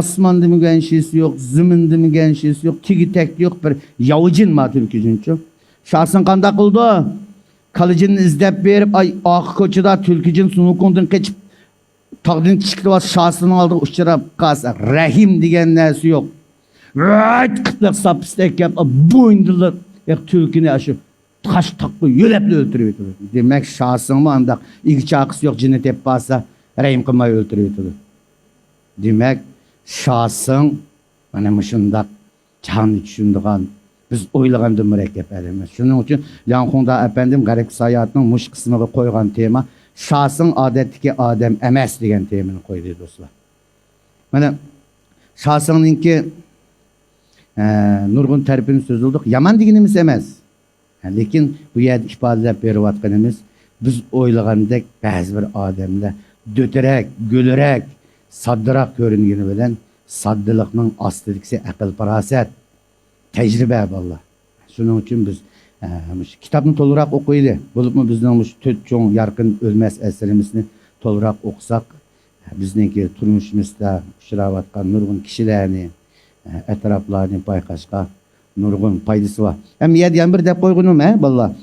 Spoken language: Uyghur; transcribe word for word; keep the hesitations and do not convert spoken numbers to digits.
ئاسماندا مېگەن شىسى يوق، زېمىندا مېگەن شىسى يوق، تېگى تەكتى يوق بىر ياۋىجىن ما تۈلكىجىنچۇ. شاسىڭ قانداق قىلىدۇ؟ كالىجىننى ئىزدەپ بېرىپ، ئاي، ئارقا كوچىدا تۈلكىجىن سۇنۇكۇڭدىن قېچىپ، تاغدىن چىقىپ شاسىڭنىڭ ئالدىغا ئۇچراپ قالسا، رەھىم دېگەن نەرسە يوق. ۋەت قىپلىق ساپىسىدا كەپ، بوينىدىلا تۈلكىنى شۇ تاش تاققا يۆلەپلا ئۆلتۈرۈۋېتىدۇ. دېمەك، شاسىڭمۇ ئانداق ئىگە چاقىسى يوق جىننى تېپىپ قالسا، رەھىم قىلماي ئۆلتۈرۈۋېتىدۇ. دېمەك، شاسىڭ مانا مۇشۇنداق جاھاننى چۈشىنىدىغان، بىز ئويلىغاندىن مۇرەككەپ ئادەم ئەمەس. شۇنىڭ ئۈچۈن لياڭ خۇڭدا ئەپەندىم غەربكە ساياھەتنىڭ مۇشۇ قىسمىغا قويغان تېما شاسىڭ ئادەتتىكى ئادەم ئەمەس دېگەن تېمىنى قويدى، دوستلار. مانا شاسىڭنىڭكى، ئە، نۇرغۇن تەرىپىنى سۆزلىدۇق. يامان دېگىنىمىز ئەمەس. لېكىن بۇ يەردە ئىپادىلەپ بېرىۋاتقىنىمىز، بىز ئويلىغاندەك بەزى بىر ئادەملەر دۆتىرەك، گۆلىرەك، ساددىراق كۆرۈنگىنى بىلەن، ساددىلىقنىڭ ئاستىدىكىسى ئەقىل-پاراسەت، تەجرىبە، بالىلار. شۇنىڭ ئۈچۈن بىز، ئە، مۇشۇ كىتابنى تولىراق ئوقۇيلى. بولۇپمۇ بىزنىڭ مۇشۇ تۆت چوڭ يارقىن ئۆلمەس ئەسىرىمىزنى تولىراق ئوقۇساق، بىزنىڭكى تۇرمۇشىمىزدا ئۇچراۋاتقان نۇرغۇن كىشىلەرنى، ئەتراپلارنى بايقاشقا نۇرغۇن پايدىسى بار. ھەم يەنە بىر دەپ قويغىنىم، ھە، بالىلار.